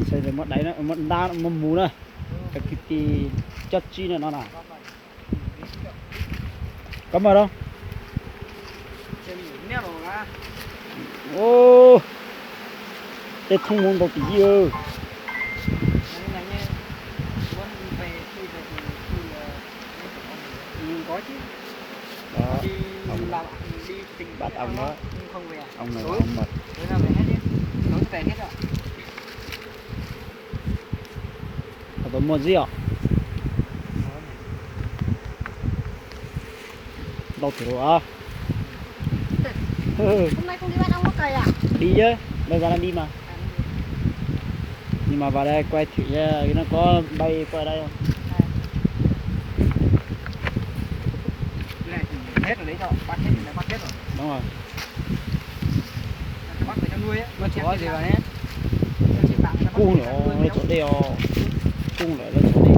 Ntshai muaj daiv, muaj ntab, muaj mus na. Cov kwv tij cob tsib no no na. Koj maj lawm. Tej thoob mus ntau tim yij. Bad ong no, ong no, ong mas. Tau muaj zib os. Ntau thiab los. Đi chứ, bây giờ đang đi mà. Nhưng mà vào đây quay thử nha, nó có bay qua đây không? Đúng rồi. Kuj lawm, lawv tso dej os. Kuj lawm, lawv tso dej.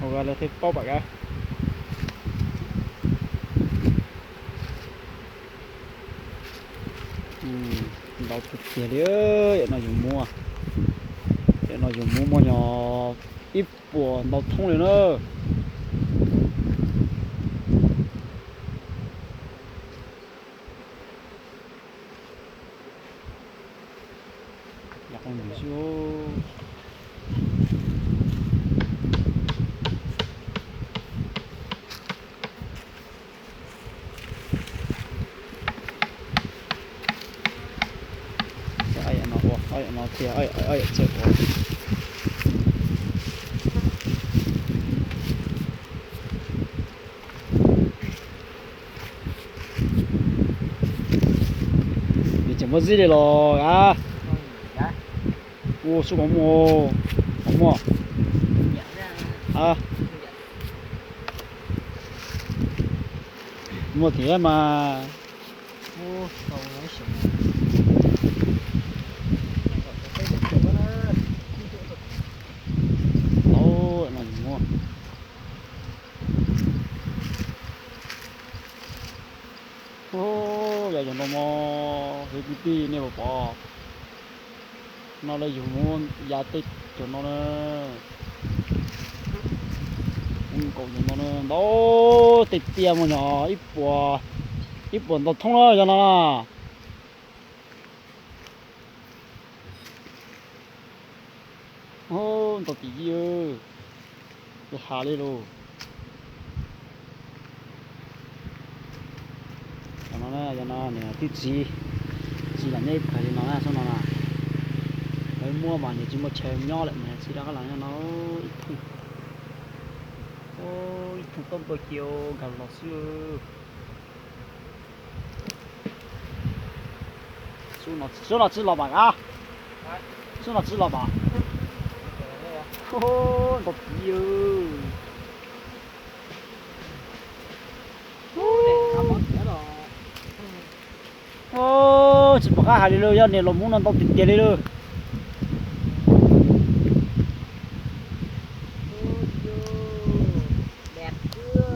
Hauv lawv thiaj paub pam kab. Ntau tiag tiag li, yam no yus muab, yam no yus muab muaj nyog ib puas ntau thoob li na. Yam no ua, yam no thiaj, yam txawj ua. Nws tseem muaj zib li los a. Ua sub qhov muag, qhov muag. Muaj thiab mas. Yog yog no mog, kwv tij nej puas pom. No lawv yug muab ya tej cov no na. Nkaus cov no na, ntau tej tiaj muaj nyog ib puas, ib puas ntau thoob na yog no na. Ntau tim yij, ha li lus. Yog no, yog no niam tij txiv, txiv los nyob ib pawg li no na, xyoo no na. Lawv muab mas niam tsis muaj chaw nyob lawm mas txiv rov qab los nyob no ib thooj. Ib thooj tuaj npawg kiag nkag los xwb. Xub no tsis los pam a, xub no tsis los pam. Ntau tid. Tsis pom qab hais li lawm, yog niam laus Hmoob no ntau tiag tiag li lawm.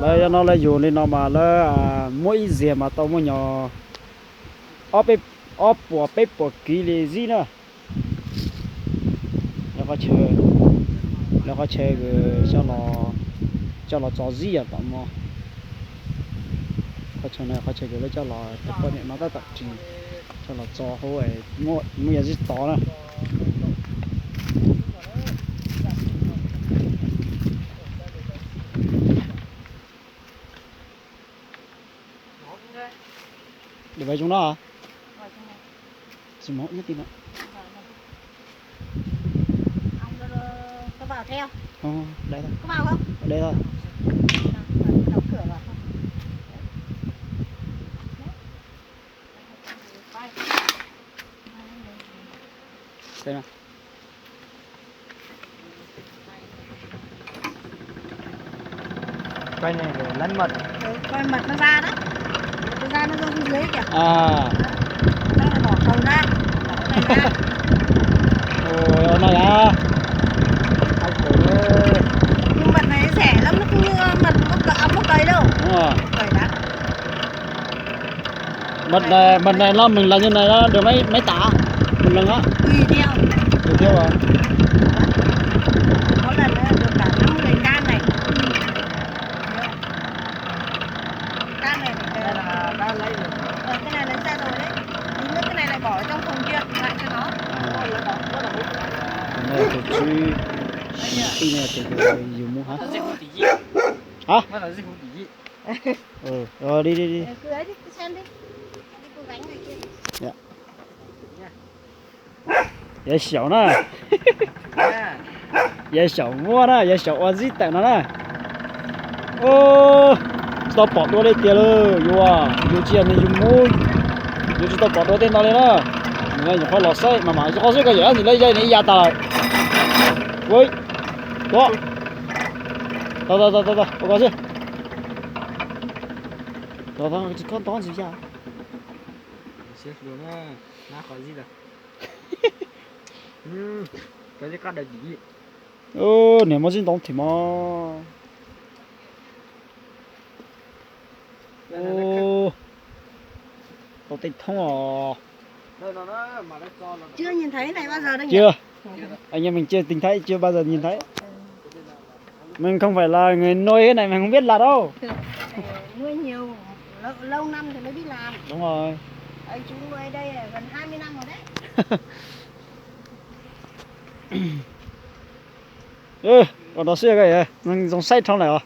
Lawv yog no lawv yug li no mas lawv muab ib ziag mas tau muaj nyog ob puas peb puas kiv li zib na. Lawv qhov chaw, lawv qhov chaw coj los txo zib yam tom no. Qhov chaw no qhov chaw lawv coj los, cov poj niam no tab tom ris coj los txo hauv, muab yam zib tod na. Để vào trong đó hả? Xì mó nhất tin ạ. Không, đây thôi. Đây thôi. Đây này. Quay này để lấn mật. Ừ, quay mật nó ra đó. Nó ra nó rơi xuống dưới kìa. À. Đó. Nó là bỏ cầu ra. Bỏ cái này ra. Ôi, ông này à. Hai cầu nữa. Bật này, bật này nó mình làm như này nó được mấy mấy tả? Một lần á. Tùy theo. Tùy theo à? Có lần được cả năm mươi cái can này. Can này phải. Đây là đã lấy được. Ờ, cái này lấy ra rồi đấy. Tí nữa cái này lại bỏ ở trong phòng riêng lại cho nó. Cái này thì chứ. Cái này thì dùng mua hả? Hả? Nó là gì không chỉ gì. Ừ, rồi đi đi đi. Ờ, cứ ấy đi, cứ xem đi. Đi cô gánh ngoài kia. Dạ. Yog xyaum na, yog xyaum muab na, yog xyaum ua zib tawm no na. Tsis tau pom dua li tiag lawm, yus, yus tsis yog nws yus mus, yus tsis tau pom dua tej no li na. Nws nyuam qhuav los saib mas mas yus qhov xwb ko yam ntxim lawv yai nws ib ya tas lawm. Ui, tau tau tau tau tau ko xwb. Tau tau tsis ko tau ntxim ya. Niam muab zib ntoo thim mog. Tau tej thoob os. Chưa nhìn thấy này bao giờ đâu nhỉ? Chưa. Anh em mình chưa tìm thấy, chưa bao giờ nhìn thấy. Mình không phải là người nuôi cái này, mình không biết là đâu. Nuôi nhiều, lâu, lâu năm thì mới biết làm. Đúng rồi. Ờ, chú nuôi đây gần hai mươi năm rồi đấy. Ê, ua no xwb, zoo saib dhau lawm os.